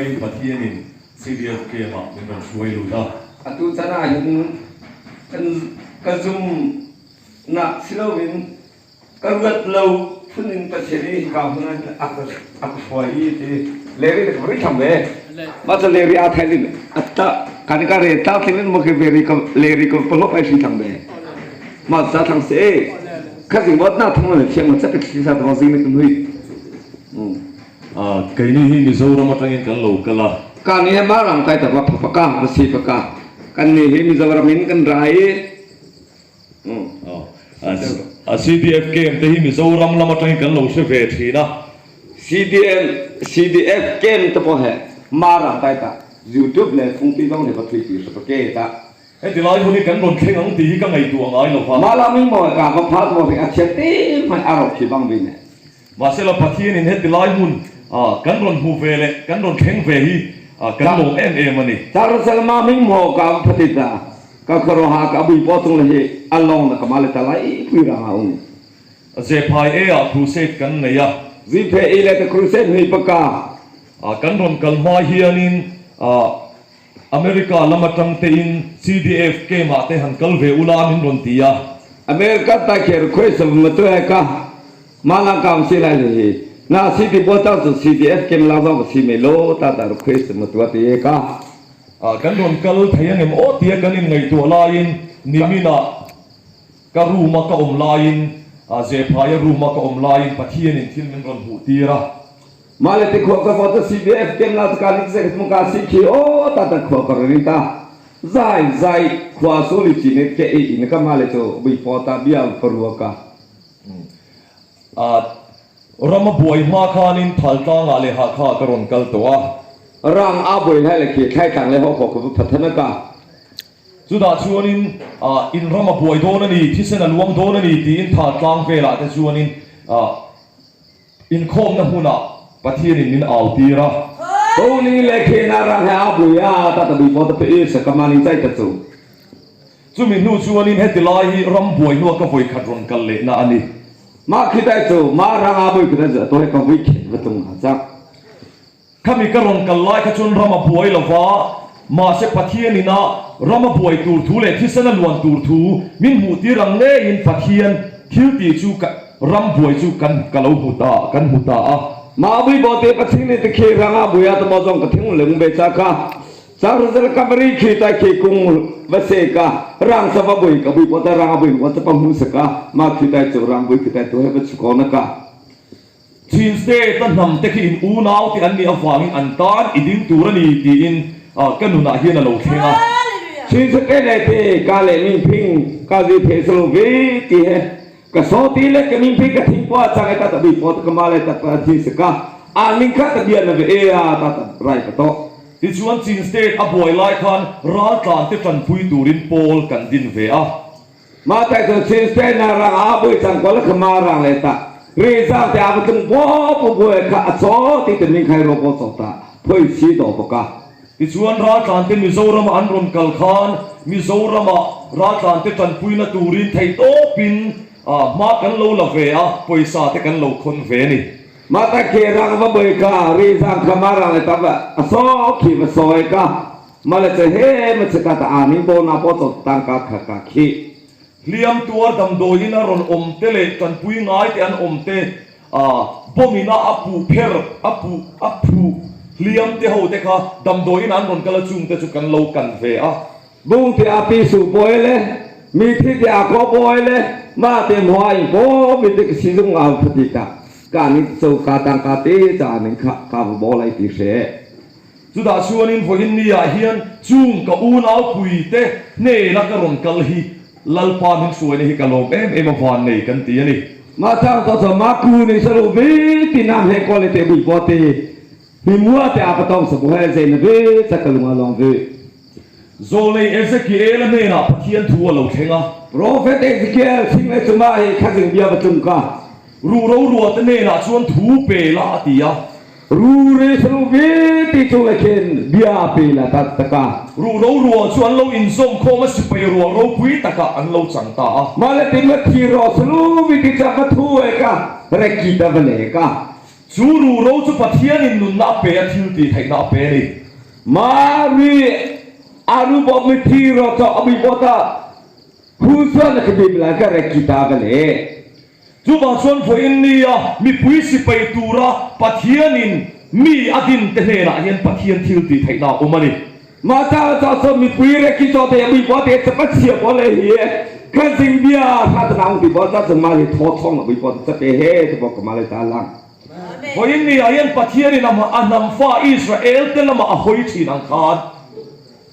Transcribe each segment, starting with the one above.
maiin Pathianin CDF camp-ah min rawn hruai lut a. Atu chan ah hin kan ka zumnak si loin ka ruat lo phun in Pathian nih hika hmun ah hin a ka a ka hruai i ti Larry na ka ri tham ve mah cu Larry aa thai din atta kan ka re ta thing in mo ke very ka Larry ko palop ai thang ve mah za thang se kha zing bot na thang le thiang ma chak thli sa tong zing ne kun hui. Keini hi Mizoram atangin kan lo kal a. Ka ni hi Maram kai tak va paka va si paka. Kan ni hi Mizoram in kan ra i. CDF camp te hi Mizoram lam atangin kan lo hre ve thin a. CDM CDF camp te pawh he Maram kai tak YouTube le phungpi zong he va thui ti hre pake ta. Heti lai hun hi kan rawn thleng ang tih hi ka ngaihtuah ngai lo va. Malam in maw ka va phat maw hi a thiat te hmanh a rawk khi bang ve ne. Mahsela Pathianin heti lai hmun kan rawn hmu ve leh kan rawn thleng ve hi kan lawm em em a ni. Tarsalma ming maw ka va phatit a, ka khuaruahah ka bui paw chung le hi a lawng na ka ma le ta lai pui rang ah um. Zephai e ah crusade kan nei a. Ziphe i le ka crusade hui paka. Kan rawn kal hma hianin America lam atang tein CDF camp ah te han kal ve ula min rawn ti a. America ta kher khuai sa ma tu he ka ma lang kam si lai le hi na si ti bo ta chu CDF camp la zong si me lo ta ta khuai sa ma tu ti he ka. Kan rawn kal thei angem aw tia kan in ngaihtuah laiin nimin ah ka room a ka awm laiin Zephaia room a ka awm laiin Pathian in thil min rawn hmuh tir a. Mah le tikhua ka vawt a CBF kem la ka nik zek mu ka si khi o ta ta khua ka rin ta zai zai khua su li chi ne ke i in ka ma le chu bui po ta bia parua ka. A rama buai hma khanin Thaltlangah leh Hakha ka rawn kal tawh a. Rang a buai lai le khi thlai tlang le ho kho ka va phathana ka. Chutah chuanin in ram a buai dawn a ni, thisen a luang dawn a ni tiin Thaltlang velah te chuanin Inkhawmna hmunah Pathianin min au tir a. Tony le Kena rang he aa bui a, ta ta bui paw ta pe i Sakamani chai ta cu. Chumi hnu chuanin heti lai hi ram buai hnua ka vawi khat rawn kal lehna a ni. Mah khi tai cu mah rang aa bui khat a to he ka vui khet va tlung ha cang. Khami ka rawn kal lai kha chuan ram a buai lo va, mahse Pathian ina ram a buai tur thu leh thisen a luan tur thu min hmuh tir ang ngeiin Pathian thil tih chu ka ram buai chu kan ka lo hmu ta kan hmu ta a. Mah bui baw te Pathian nih tikhi rang ah bui ah tamaw zong ka thing lung ve ca kha Cangral ka bari khi tai khi kung va se ka rang sa va bui ka bui paw ta rang a bui wa ta pa hmu sa ka mah khi tai cu rang bui khi tai tu he va chu ko na ka. Chin State a hnam te khi in unau te an nih avangin an tan i ding tur a ni tiin ka nunah hian a lo thleng a. Chin State le te ka le min phing ka zi phe salo ve ti he ka so ti le ka min phing ka thing po a chang e ta ta bi po ta ka ma le ta pa thi se ka a ning kha ta bia na ve e a ta ta rai ka to. Tichuan Chin State a buai lai khan raltlan te tanpui turin pawl kan din ve a. Mah tai cu Chin State na rang ah bui cang ko le khama rang le ta ri zang te a tlung bo pu bue kha a chaw ti te min khai ro ko chok ta phoi si do boka. Tichuan raltlan te Mizoram ah an rawn kal khan Mizoram ah raltlan te tanpuina turin theihtawpin hma kan lo la ve a, pawisa te kan lo khawn ve a ni. Mah ta khi rang va bui ka ri zang khama rang le ta va a saw khi va sawi ka Mah le cu he ma chika ta aa ning bo na paw to tang ka kha ka khi. Hliam tuar damdawi in a rawn awm te leh tanpui ngai te an awm te bomb in a a puh pher a puh a phuh hliam te ho te kha damdawi in an rawn kal a chung te chu kan lo kan ve a. Bung te a pi su bawi le mi thi te a ko bawi le mah te hmuah in paw mi te ka si zung au phati ka ka ning cho ka tang ka te cha ning kha ka va bo lai ti hre. Chutah chuanin vawiin ni ah hian chung ka unau puite hnena ka rawn kal hi Lalpa min hruaina hi ka lawm em em a van nei kan ti a ni. Mah cang to cu mah ku nih saruh vi ti nam he kawl i te bui paw ti hi mua te a patong sabu he zei na vi ca ka lung a lawng vi. Zawlnei Ezekiel-a hnenah Pathian thu a lo thleng a. Profet Ezekiel chim le cu mah hi khazing bia va tlung ka. Ruh roruate hnenah chuan thu pe la a ti a. Rure saruh vi ti chung le khin bia pe la ta taka. Ruh rorual chu an lo inzawm khawm a, sipai rual ropui takah an lo chang ta a. Mah le tin va thi ro saruh vi ti chak va thu e ka reki ta va le ka. Chu ruhro chu Pathianin nunna a pe a, thiltihtheihna a pe a ni. Mari a ru bawk mi thi ro cho a mui bawt a, hu chuan a ka bim lai ka rek ki ta ka le. Chuvang chuan vawiin nia mipui sipai tura Pathianin mi a din te hnenah hian Pathian thiltihtheihna a awm a ni. Mah caah cah cun mipui rek ki caw te a mui bawt te ca Pathian pawl le hi kan zing bia hla te naung ti bawt cah cun mah hi thaw thawng a mui bawt ca te he te bawk ka mah le ta lang. Vawiin nia hian Pathianin a hnam fa Israel te lamah a hawi thin ang khan.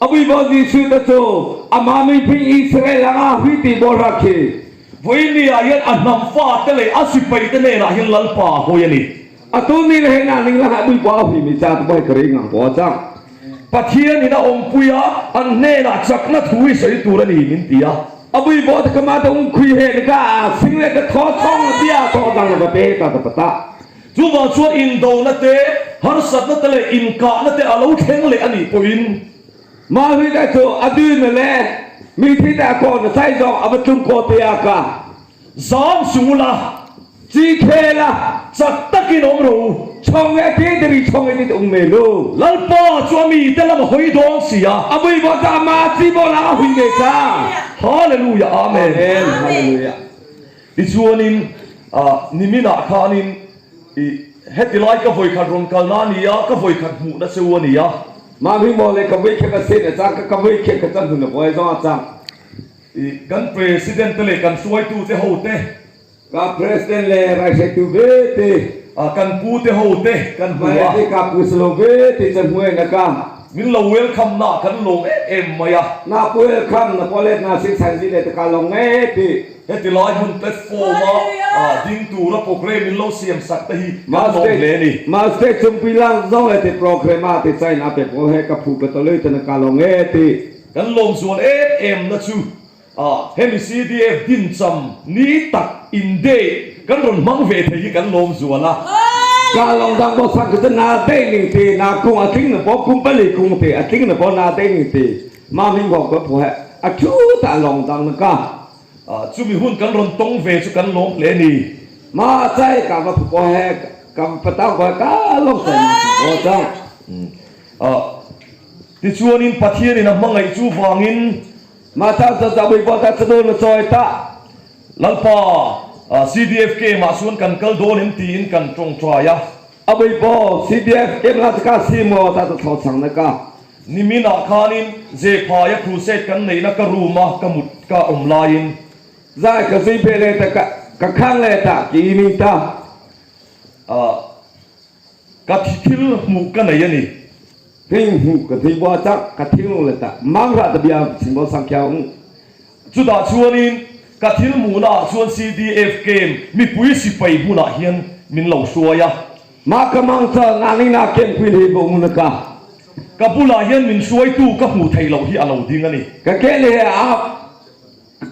A Bawipa Jesuh te cu amah miphun Israel ah hui ti bawl hlah khi. Vawiin ni ah hian a hnam fate leh a sipai te hnenah hian Lalpa a hawi a ni. Atu ni le he na ning lakah Bawipa a huimi ca tu hei ka rei ngang pawl cang. Pathian in a awmpui a, an hnenah chakna thu i sawi tur a ni min ti a. A Bawipa te ka mah te um khui he ni ka aa sing le ka thaw thawng na bia tawh dang na va pe ta ta pata. Chuvang chuan indona te, harsatna te leh inkahna te a lo thleng leh a nih pawhin. Mah hui te cu a dun a le mi thi te a kaw na sai zong a va tlung kaw te ah ka. Zam su la. Ci khe la. Chak takin awm rawh u. Chong e ti diri chong e ti um me lu. Lalpa chu a mi te lam a hawi dawn si a. A mui bawt a ma ci bawl ah a hui ve cang. Hallelujah Amen. Amen Hallelujah. Tichuanin niminah khanin i heti lai ka vawikhat rawn kalna a ni a, ka vawikhat hmuhna cheu a ni a. Mah hi maw le ka voikhat a sin a cang ka ka voikhat ka cang hun a buai zong a cang. I kan president te leh kan hruaitu te ho te. Ka president le raihreitu ve te. Kan pu te ho te kan hmu a. Te ka pu silo ve te chan hmuai na ka. Min lo welcome na kan lawm em em mai a. Na pu welcome na pawlet na sin san zi le te ka lawng nge ti. Heti lai hmun platform a ding tura program in lo siam sak te hi kan lawm hle a ni. Mahse chungpui lang zawng le ti program a ti chain a pe pawl he ka phu ka tawlui te na ka lawng nge ti. Kan lawm zual em em na chu hemi CDF dincham ni tak in day kan rawn hmang ve thei hi kan lawm zual a. Ka lawng dang bo sak chu na day ning ti na kung a tling na bo kum pali kung ti a tling na bo na day ning ti ma hming bawk ka phu he a thu ta lawng dang na ka. Chumi hun kan rawn tawng ve chu kan lawm hle ni. Ma chai ka va phu ko he ka va patau ko he ka lawm chai ma phu ko cang. Tichuanin Pathianin a hmangaih chu vangin. Ma cha cha cha bui bo ta chadu na chawi ta. Lalpa, CDFK mah chuan kan kal dawn em tiin kan tawngtai a. A bui bo CDF kem la ka si maw ta ta tho chang na ka. Niminah khanin Zephaia crusade kan neihna ka room a ka mut ka awm laiin. Zai ka zui ve leh ta ka ka khang leh ta ki ni ta. Ka thil hmuh ka nei a ni. Thing hmuh ka thei bua chak ka thing leh ta mang rah ta bia chim bo sang khiau ung. Chutah chuanin ka thil hmuhnaah chuan CDF camp mipui sipai hmunah hian min lo hruai a. Mah ka mang chuan Nalina camp pui hi bo mun ka. Ka bulah hian min hruaitu ka hmuh theih loh hi a lo ding a ni. Ka ke le he a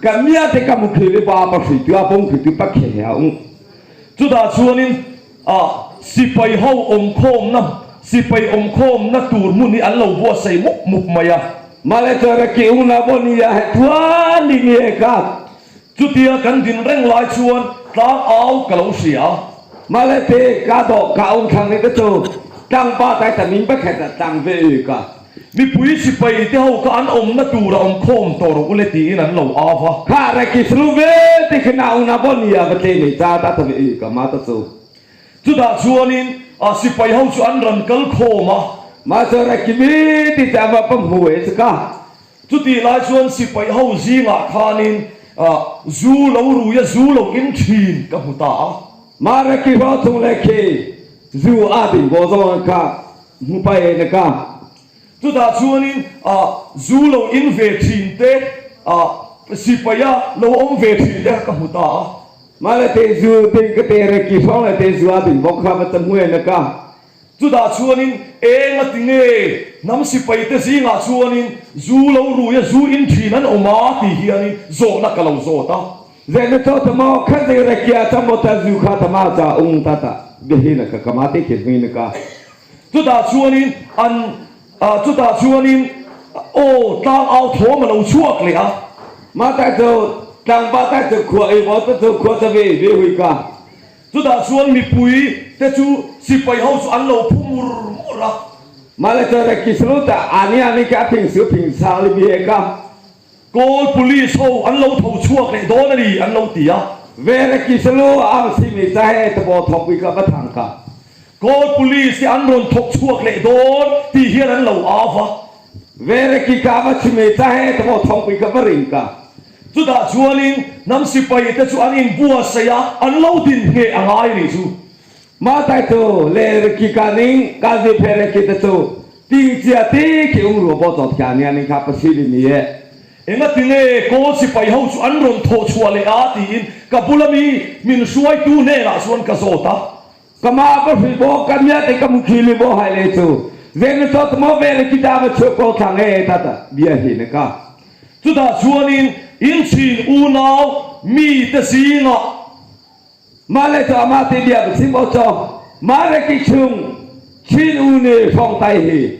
ka mia te ka mu khi le pa pa hruitu a bong hruitu pa khe he a ung. Chutah chuanin a sipai ho awmkhawmna sipai awmkhawmna tur hmun hi an lo buatsaih mup mup mai a. Mah le chuan a ke ung na bo ni a he tuan ding i he ka. Chutia kan din reng lai chuan tlang au ka lo hria a. Mah le te ka dawh ka um thlang ni te cu tlang pa tai ta min pakhat ah tlang ve i ka. Mipui sipai te ho kha an awmna tur a awm khawm tawh rawh u le tiin an lo au va. Kha re ki slu ve ti khi na una bo ni a va tle nei ca ta ta ve i ka ma ta cu. Chutah chuanin a sipai ho chu an rawn kal khawm a. Mah cu re ki mi ti te a va pam hmu e cu ka. Chutih lai chuan sipai ho zingah khanin zu lo rui a zu lo in thin ka hmu ta a. Mah re ki hraw chung le khi zu a ding bo zong kha hmu pai e na ka. Chutah chuanin zu lo in ve thin te sipai a lo awm ve thin te ka hmu ta a. Mah le te zu ding ka te re ki hrawng le te zu a ding bawk kha va ta hmu e na ka. Chutah chuanin eng a ti nge? Hnam sipaite zingah chuanin zu lo rui a zu in thin an awm a tih hianin zawhna ka lo zawt a. Zeina chaw ta maw kha zei re kia cha maw ta zu kha ta ma cha ung ta ta biahi na ka ka ma te khi hmui na ka. Chutah chuanin an chutah chuanin aw tlang au thawm a lo chhuak leh a. Ma ta chu tlang pa ta chu khua ei maw ta chu khua cha ve ve hui ka. Chutah chuan mipui te chu sipai ho chu an lo phu mur mur a. Mah le cu Reki Salu tah ani ani khi a phing su phing sang li bi he ka. Kawl Police ho an lo tho chhuak leh dawn a ni an lo ti a. Ve Reki Salu ang simi ca he tabaw thawk pi ka va thang ka. Kawl Police te an rawn thawk chhuak leh dawn tih hian an lo au va. Ve Reki ka va chim e ca he tabaw thawk pi ka va ring ka. Chutah chuanin hnam sipai te chu an inbuatsaih a, an lo din ngheh a ngai a nih chu. Mah tai cu le riki ka ning ka zi phe reki te cu ting cia ti khi um rua bo cawt kha nia ning kha pasi li mi e. Engati nge Kawl sipai ho chu an rawn thawh chhuah leh a tiin ka bula mi min hruaitu hnenah chuan ka zawt a. Ka mah ka hrui bo ka mia te ka mukhi li bo hai le cu ve na cawt maw ve le kita va chuah ko thlang e ta ta bia hi na ka. Chutah chuanin in chin unau mi te zingah Mah le cu amah ti bia ka chim aw caw mah le ki chung Chin u nih hrawng tai hi.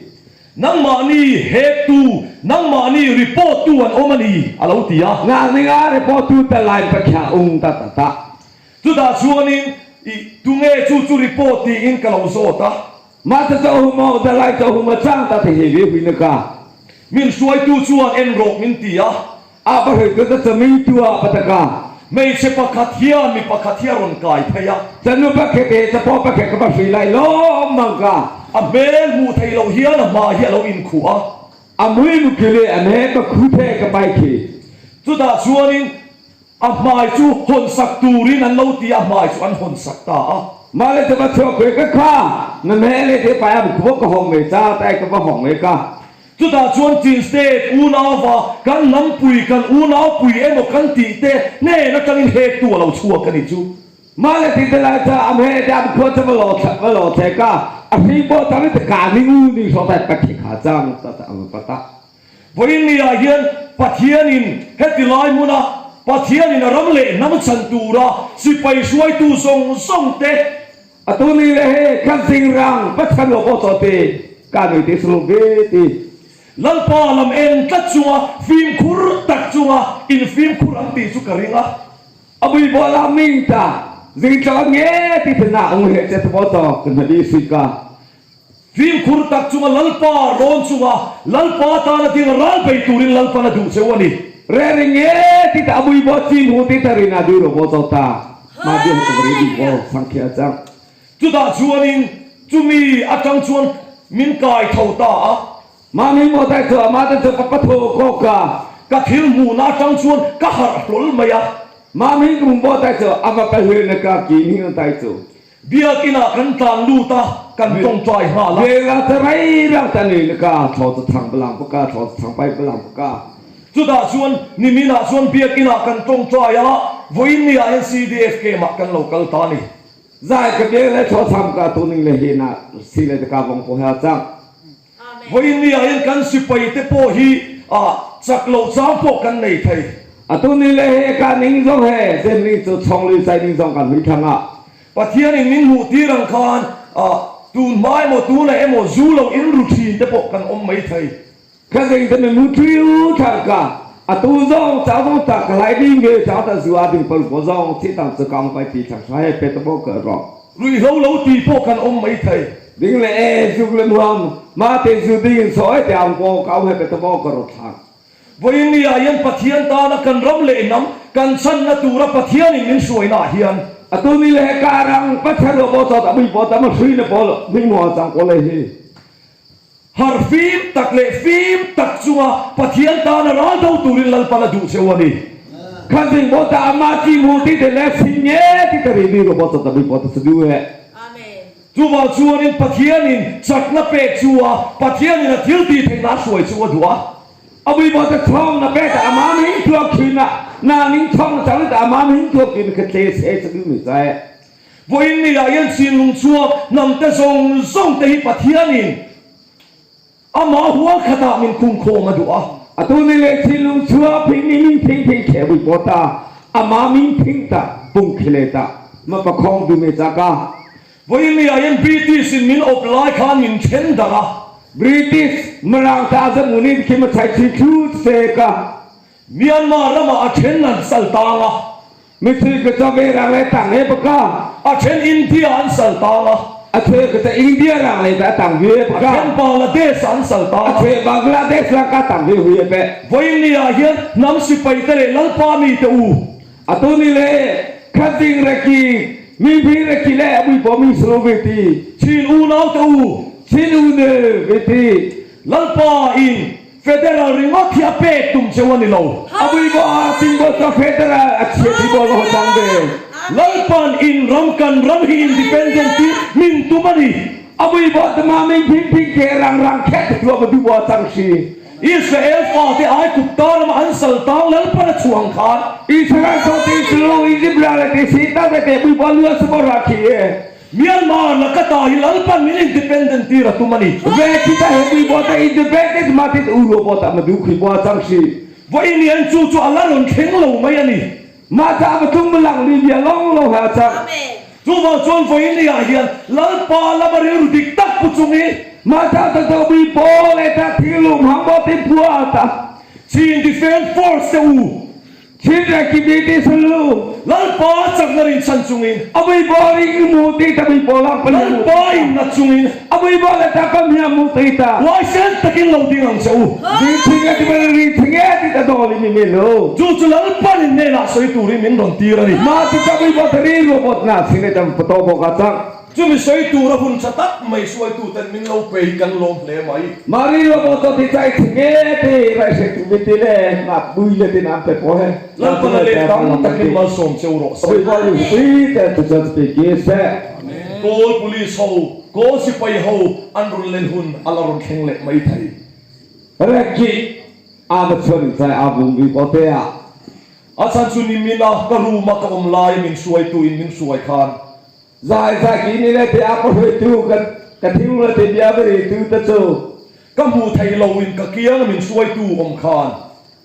Nangmah nih hektu, nangmah nih report tu an awm a ni, a lo ti a. Ngak ning ah report tu tal lai pakhia ung ta ta ta. Chutah chuanin i tunge chu chu report tiin ka lo zawt a. Mah ta ca hum aw da lai ca hum a cang ta te he ve hui na ka. Min hruaitu chuan en rawh min ti a. A va hrui tu ta cami tu ah pataka. Hmeichhe pakhat hian mi pakhat hi a rawn kai phei a. Canu pakhat he capo pakhat ka va hrui lai lawm mang ka. A hmel hmuh theih loh hian a hma hi a lo inkhuh a. A mui mukhi le a hme ka khu the ka pai khi. Chutah chuanin a hmai chu hawn sak turin an lo ti a, a hmai chu an hawn sak ta a. Mah le ca va chuak ve ka kha na hme le te pai a buk ka hong ve ca tai ka va hong ve ka. Chutah chuan Chin State unauva kan hnampui, kan unaupui emaw kan tih te hnen atangin hektu a lo chhuak a nih chu. Mah le ti te lai ca a hme te an khua cu va law va law the ka a hri paw tang te ka ning u ning hrawng tai pakhi kha cang ta ta ang pata. Vawiin ni ah hian Pathianin heti lai hmuna Pathianin a ram leh hnam chhan tura sipai hruaitu zawng zawng te Atu ni le he kan zingrang Pathian lo pawh chaw te ka nui te sulu ve ti. Lalpa lam en tlat chunga fimkhur tak chunga in fimkhur ang tih chu ka ring a. A mui bawl ah ming ta zingtlang nge ti te na ung he che te pawh chaw ka hna di sui ka. Fimkhur tak chunga Lalpa rawn chunga Lalpa tana ding ral bei turin Lalpan a duh cheu a ni. Re ring nge ti ta a mui bawl chi hmu ti ta rin a du ro baw chaw ta. Mah bia hi ka va rel dih maw? Sangkhia a cang. Chutah chuanin chumi atang chuan min kai tho ta a. Mah mi maw tai cu amah te cu ka pathu ko ka. Ka thil hmuhna atang chuan ka harh hlawl mai a. Mah mi ka hmu maw tai cu a va ka hil na ka ki hing tai cu. Biakinn ah kan tlan lut a, kan tawngtai nghal a. Biakinn ah rai rang ta ni na ka thlaw ca thang balang paka thlaw ca thang pai balang paka. Chutah chuan nimin ah chuan biakinn ah kan tawngtai a, vawiin ni ah hian CDF camp ah kan lo kal ta a ni. Zai ka biak le thlaw tham ka tu ning le hi na si le ka vong po he a cang. Vawiin ni ah hian kan sipai te pawh hi chak loh chang pawh kan nei thei. Atu ni le he ka ning zong he zem ning cu chong lui chai ning zong kan hui thang ah. Pathian in min hmuh tir ang khan tun hma emaw tunah emaw zu lo in ru thin te pawh kan awm mai thei. Ka zing te min hmu ṭiu ṭhan ka atu zong ca zong ta ka lai ding nge ca ta zu a ding pal ko zong thi tang cu kang pai pi thang hra he pe ta bo ka ro. Ruihhlo lo ti pawh kan awm mai thei. Ding le e zuk le nuam ma te zu ding in so e te ang ko kau he pe ta bo ka ro thlang. Vawiin ni ah hian Pathian tana kan ram leh hnam kan chhanna tura Pathianin min hruaina ah hian. Atu ni le he ka rang Pathian ro bo chawt a mui bo ta ma hrui na pawl hming mua cang ko le hi. Harh fim tak leh fim tak chunga Pathian tana ral do turin Lalpan a duh cheu a ni. Khan ding bo ta ama chi mu ti te le sin nge ti te ri ni ro bo ta bi bo ta du he. Chuvang chuanin Pathianin chakna pek chu a, Pathianin a thil tih theihna a hruai chu a duh a. A mui bo ta thong na pe ta ama min tuak thin a, na ning thong na chang ta ama min tuak tin kha tle se cha du mi cha he. Vawiin ni ah hian chinlung chhuak hnamte zawng zawng te hi Pathianin amah hual khatah min khungkhawm a duh a. A tu ni le chinlung chhuak phing ni min phing phing khe bui paw ta, amah min phing ta pung khile ta ma pakhong du me cha ka. Vawiin ni ah hian British in min awp lai khan min then darh a. British Mirang ta zamun in khi ma chai chi thu se ka. Myanmar ramah a then an sal tang a. Mithi ka chaw ve rang le tang he baka. A then India an sal tang a. A chhe ka ta India rang le ta tang ve A then Bangladesh ah an sal ta a. A chhe Bangladesh lang ka tang ve hui pe. Vawiin ah hian hnam sipai te leh Lalpa mi te u. A tu ni le khat ding re ki mi phi re ki le a bui paw mi slo ve ti. Chin unau te u. Chin u ne ve ti. Lalpa in Federal ringawt hi a pek tum cheu a ni lo. A bui bawh a ting bawh chu Federal a chhiat hi bawh lo cang ve. Lalpan in ram kan ram hi independent hi min tum a ni. A bui bawh tama min phing phing ke rang rang khet tu a va duh bawh cang si. Israel fate Aigupta rama an sal tang Lalpan a chhuang khan. Israel fate chu Egypt ral le te Satan le te bui bawh lu a si bawh ra khi e. Myanmar laka ta hi Lalpan min independent tir a tum a ni. Ve khi ta he mui bo ta independent ma ti u ro bo ta ma du khi bo chang si. Vawiin hian chu chu a la rawn thleng lo mai a ni. Mah ta ma tung ma lang mi bia long lo ha chang. Chuvang chuan vawiin ni ah hian Lalpa lama rilru dik tak pu chungin. Mah ta ta zo mi pawl le ta thilum hang bo ti phua ta. Chin Defence Force te u. Chin Rekibiti Sulu. Lalpa chakna rinchhan chungin. A mui pawl in mu ti ta mui pawl ang pali mu. Lalpa in na chungin. A mui pawl le ta kam hiam mu ti ta. Huaisen takin lo ding ang che u. Ri thing e ti bal ri thing e ti ta dawl in mi lo. Chu chu Lalpan in hnenah sawi turin min rawn tir a ni. Mah ti ta mui pawl ta ri robot na sin e tam pato bawk a chang. Chumi sawi tura hun tha tak mai hruaituten min lo pe hi kan lawm hle mai. Mari robot aw ti chai thing e ti rai hre tu mi ti le ngak bui le ti nam te pawh he. Lalpan a leh tam takin malsawm cheu rawh se. Oi pawh ni pui te tu chuan ti ki se. Kawl police ho, kawl sipai ho an rawn len hun a la rawn thleng leh mai thei. Rek hi a va chuan in chai a vung vi pawh te a. A chhan chu nimina ka room a ka awm lai min hruaitu in min hruai khan Zai zai ki ni le te a ka hruaitu ka ka thing le te bia veri tu te cu. Ka hmu thei lo in ka kiang min hruaitu awm khan.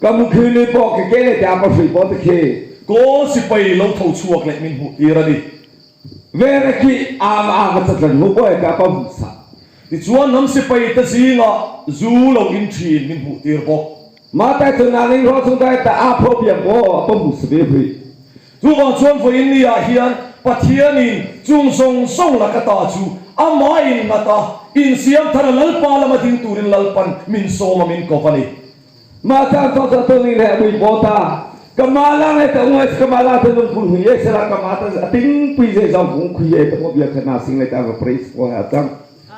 Ka mu khi ni pawh ke ke le te a ka hrui pawh te khi. Kawl sipai lo tho chhuak leh min hmuh tir a ni. Vere khi a ma a ka chatlan hmu pawh e te a ka hmu sa. Tichuan hnam sipai te zingah zu lo in thin min hmuh tir bawk. Mah tai cu na ning ruah chung tai ta a phaw piak maw a ka hmu sa ve hui. Chuvang chuan vawiin ni ah hian Pathianin chung zawng zawng laka ta chu amah in nghat a, insiam thar a Lalpa lama ding turin Lalpan min sawm a min kawp a ni. Mah caan cawk cawk tu ning le a mui paw ta. Ka mah lang le ta ungais ka mah la ta lung phun hui e sala ka mah ta a ting pui ze zong kung khui e ta mo bia kha na sing le ta va praise ko ha cang.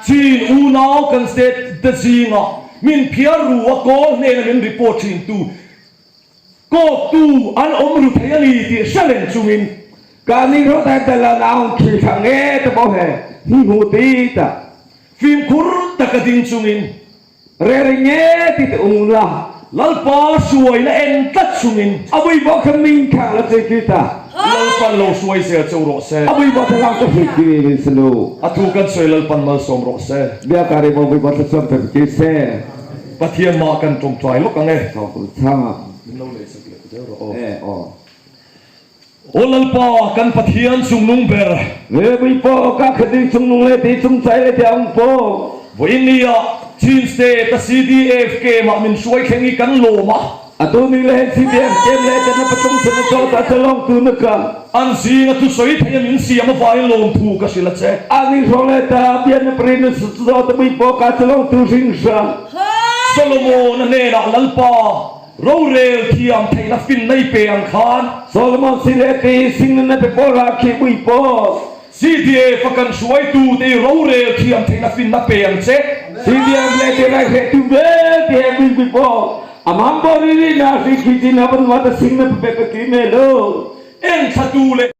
Chin unau kan state te zingah min phiar ru a kawl hnena min report thin tu Kawktu an awm ru thei a ni tih hre reng chungin. Ka ning rawt hai tel a naung khi thla nge te pawh he hi hmu ti ta. Fimkhur taka ding chungin. Re ri nge ti te ung la. Lalpa hruaina en tlat chungin. A bui pawh kha ming khang la che khi ta. Lalpan lo hruai zel cheu rawh se. A bui pawh thla ka hruai ki ve se lo. A thu kan sawi Lalpan malsawm rawh se. Bia ka ri maw bui pawh thla chuam te ki se. Pathian mah kan tawngtai lawk ang e. Min lo lei sak leh zel rawh aw. Aw Lalpa kan Pathian chungnung ber. Ve pui pawh ka khatin chungnung leh ti chung chai leh ti ang pawh. Vawiin ni ah Chin State a CDF camp ah min hruai thleng hi kan lawm a. A tu ni le CDF camp leh te na patung chen a chaw ta chalawng tu na ka. An zing a thusawi thei a min siam avangin lawmthu ka hrilh a che. A ni hrawng le ta bian na prin na su chaw ta pui pawh ka chalawng tu hring hra. Solomon a hnenah Lalpa rorel thiam theihna fin nei pe ang khan. Solomon si le ti sing na na pe pawl ra khi pui pawh. CDF a kan hruaitu te i rorel thiam theihna finna pe ang che. CDF le ti rai hreh tu vialte he pui pui pawh a mam bo ri ri na hri khi chin ha ban wa ta sing na pe pe ki me lo. En thla tu le.